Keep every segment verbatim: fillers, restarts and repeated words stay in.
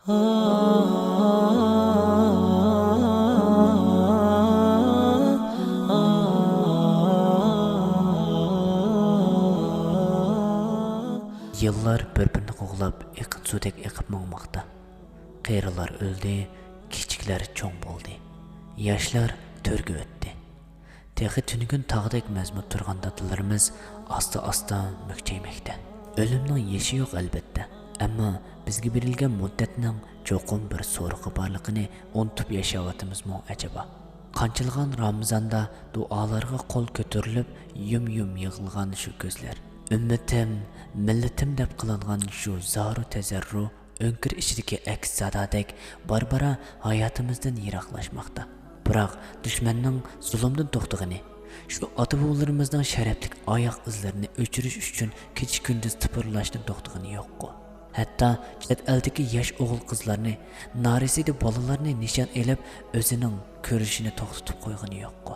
يىللار بىر-بىرىنى قوغلاپ، ئېقىن سۇدەك ئېقىپ ماڭماقتا. قېرىلار ئۆلدى، كىچىكلەر چوڭ بولدى. ياشلار تۆرگە ئۆتتى. تېخى تۈنۈگۈن تاغدەك مەزمۇت تۇرغان دادىلىرىمىز ئاستا-ئاستا مۈكچەيمەكتە. ئۆلۈمنىڭ يېشى يوق، ئەلۋەتتە. ئەمما بىزگە بېرىلگەن مۇددەتنىڭ چوقۇم بىر سورىقى بارلىقىنى ئۇنتۇپ ياشاۋاتىمىزمۇ ئەجەبا؟ قانچىلىغان رامىزاندا دۇئالارغا قول كۆتۈرۈلۈپ، يۇم-يۇم يىغلىغان شۇ كۆزلەر. ئۈممىتىم، مىللىتىم دەپ قىلىنغان شۇ زارۇ تەزەررۇ ئۆڭكۈر ئىچىدىكى ئەكس سادادەك بارا-بارا ھاياتىمىزدىن يىراقلاشماقتا. بىراق دۈشمەننىڭ زۇلۇمدىن توختىغىنى، شۇ ئاتا-بوۋىلىرىمىزنىڭ شەرەپلىك ئاياق ئىزلىرىنى ئۆچۈرۈش ئۈچۈن كېچە-كۈندۈز تىپىرلاشتىن توختىغىنى يوققۇ؟ ھەتتا چەت ئەلدىكى ياش ئوغۇل-قىزلارنى، نارەسىدە بالىلارنى نىشان ئېلىپ، ئۆزىنىڭ كۈرىشىنى توختىتىپ قويغىنى يوققۇ؟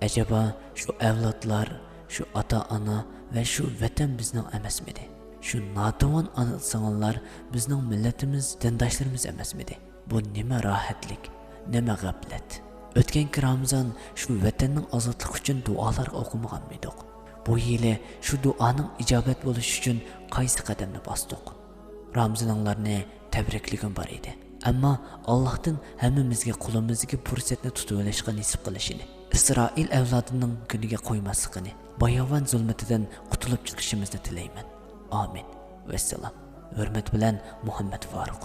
ئەجەبا، شۇ ئەۋلادلار، شۇ ئاتا-ئانا ۋە شۇ ۋەتەن بىزنىڭ ئەمەسمىدى؟ شۇ ناتىۋان ئانا-سىڭىللار بىزنىڭ مىللىتىمىز، دىنداشلىرىمىز ئەمەسمىدى؟ بۇ نېمە راھەتلىك، نېمە غەپلەت! ئۆتكەنكى رامىزان شۇ ۋەتەننىڭ ئازادلىقى ئۈچۈن دۇئالار ئوقۇمىغانمىدۇق؟ بۇ يىلى شۇ دۇئانىڭ ئىجابەت بولۇشى ئۈچۈن قايسى قەدەمنى باستۇق؟ رامىزىنىڭلارنى تەبرىكلىگۈم بار ئىدى. ئەمما ئاللاھتىن ھەممىمىزگە قولىمىزدىكى پۇرسەتنى تۇتۇۋېلىشقا نېسىپ قىلىشىنى، ئىسرائىل ئەۋلادىنىڭ كۈنىگە قويماسلىقىنى، باياۋان زۇلمىتىدىن قۇتۇلۇپ چىقىشىمىزنى تىلەيمەن. ئامىن. ۋەسسالام. ھۆرمەت بىلەن، مۇھەممەد فاروق.